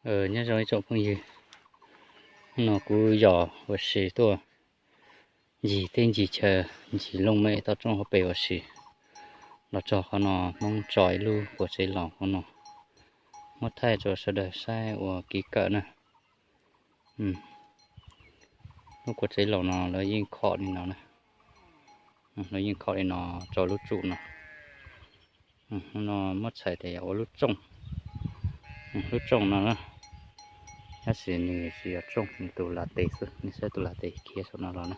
Nyob zoo ib tsoom phooj ywg, no kuv yos ua si tuaj ncig teb ncig chaw, ncig looj mem toj roob hauv pes ua si, los txog qhov no Hmoob tso ib lub kua tsev laus qhov no, muab thaij rau sawv daws saib ua kev kawm na. Lub kua tsev laus no lawv yeej khom li no na, lawv yeej khom li no rau lub tsum no. No muab txhais tias yog ua lub tsooj, lub tsooj no na, tab sis nws tsis yog tsooj, nws tus las tes xwb, nej saib tus las tes khiav saum no los na,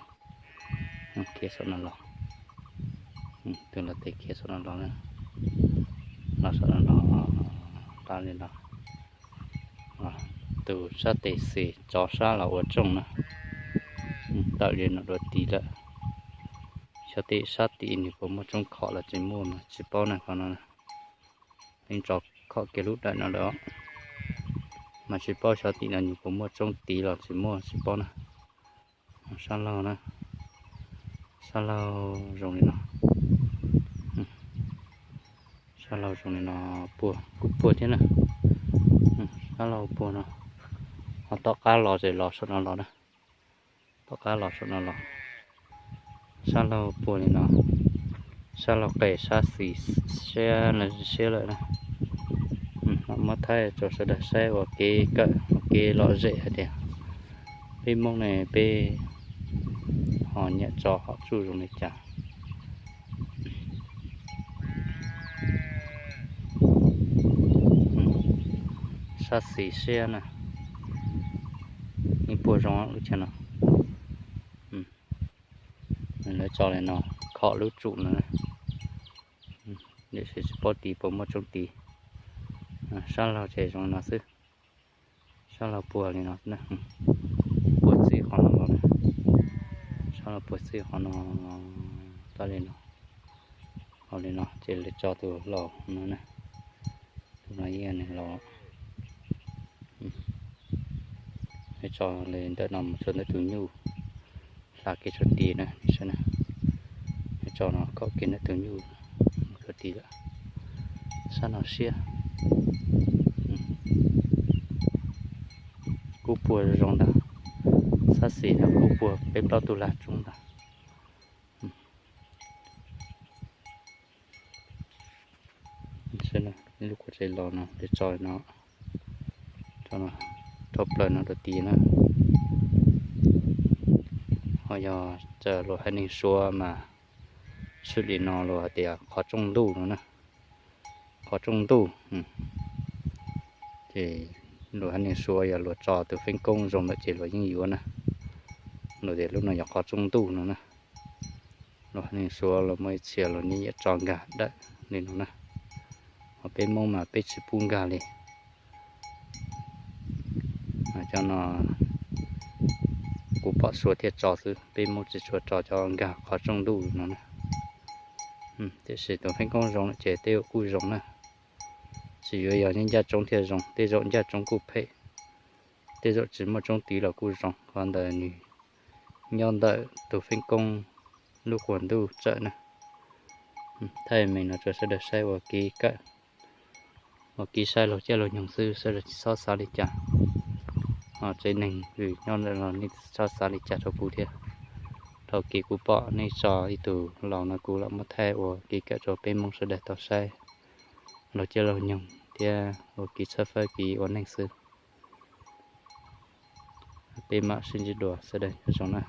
khiav saum no los, tus las tes khiav saum no los na, los saum no los, li no, tus sab tes xis tso sab los ua tsooj na, tawm li no dua tid lawm. Xyov tej sab tim nws puas muaj tsooj khom los tsis muaj mas tsis paub na qhov no. Yeej tso khom kiag lub dawm no lawm, mas tsis paub xyov tim no nws puas muaj tsooj tid los tsis muaj tsis paub na. Sab laug na, sab laug zoo li no, sab laug zoo li no, puag kuj puag thiab na. Sab laug puag no, ho tom qab los ces los saum no los na, tom qab los saum no los. Sab laug puag li no, sab laug qes sab xis siab siab lawm na. Muab thaij rau sawv daws saib ua kev kawm ua kev lom zem hais tias peb Hmoob ne peb ho nyiam tso hom tsuj zoo li cas. Sab xis siab na, yeej puag zoo lub chaw no. Lawv tso li no khom lub tsum no, tiam sis tsis paub tid puas muaj tsooj tid. Sab laug ces zoo no xwb, sab laug puag li no, puag txij qhov no los, sab laug puag txij qhov no, tau li no, hauv li no ces lawv tso tus laus no na, tus no yeej yog nws laus. Lawv tso li ntawm no mus txog ntawm tus nyuj, hla kiag tso tid na, lawv tso no khom kiag ntawm tus nyuj mus tso tid lawm. Sab no siab, kuj puag zoo ntag, sab xis no kuj puag peb plaub tug lag tsoob ntag. Lub kua tsev laus no lawv tso no, tso no, rau plaws no rau tid na. Ho yog txawm luag haiv neeg Suav mas tshwm li no luag hais tias qhov tsooj ntuj no na, qhov tsooj ntuj. Ces luag haiv neeg Suav yog luag tso tus feeb koob zoo lawm ces luag yeej yuav na, luag tias lub no yog qhov tsooj ntuj no na. Luag haiv neeg Suav los muaj ib txhia luag yeej yuav tso nkag dawm li no na, ho peb Hmoob mas peb tsis pub nkag li. Cov no kuv pom Suav thiaj tso xwb, peb Hmoob tsis tshua tso cov nkag qhov tsooj ntuj no na. Tiam sis tus feeb koob zoo lawm ces tej zaum kuj zoo na. Tsis yuav yog ncaj tsoov thiaj zoo, tej zaum ncaj tsoov kuj phem, tej zaum tsis muaj tsoov tid los kuj zoo. Qhov ntawd nws nyob ntawm tus feeb koob lub qub ntuj tsawm na. Thaij me no rau sawv daws saib ua kev kawm, ua kev saib laug caij laug nyoog xwb, sawv daws tsis txhob xav li cas. Ho tsev neeg nyob ntawm no nej txhob xav li cas rau kuv thiab. Dhau kev kuv pom nej tso ib tug laus no kuv lam muab thaij ua kev kawm rau peb Hmoob sawv daws tau saib laug caij laug nyoog thiab ua kev txhawb fawb kev ua neej xwb. Peb mam sib ntsib dua, sawv daws nyob zoo na.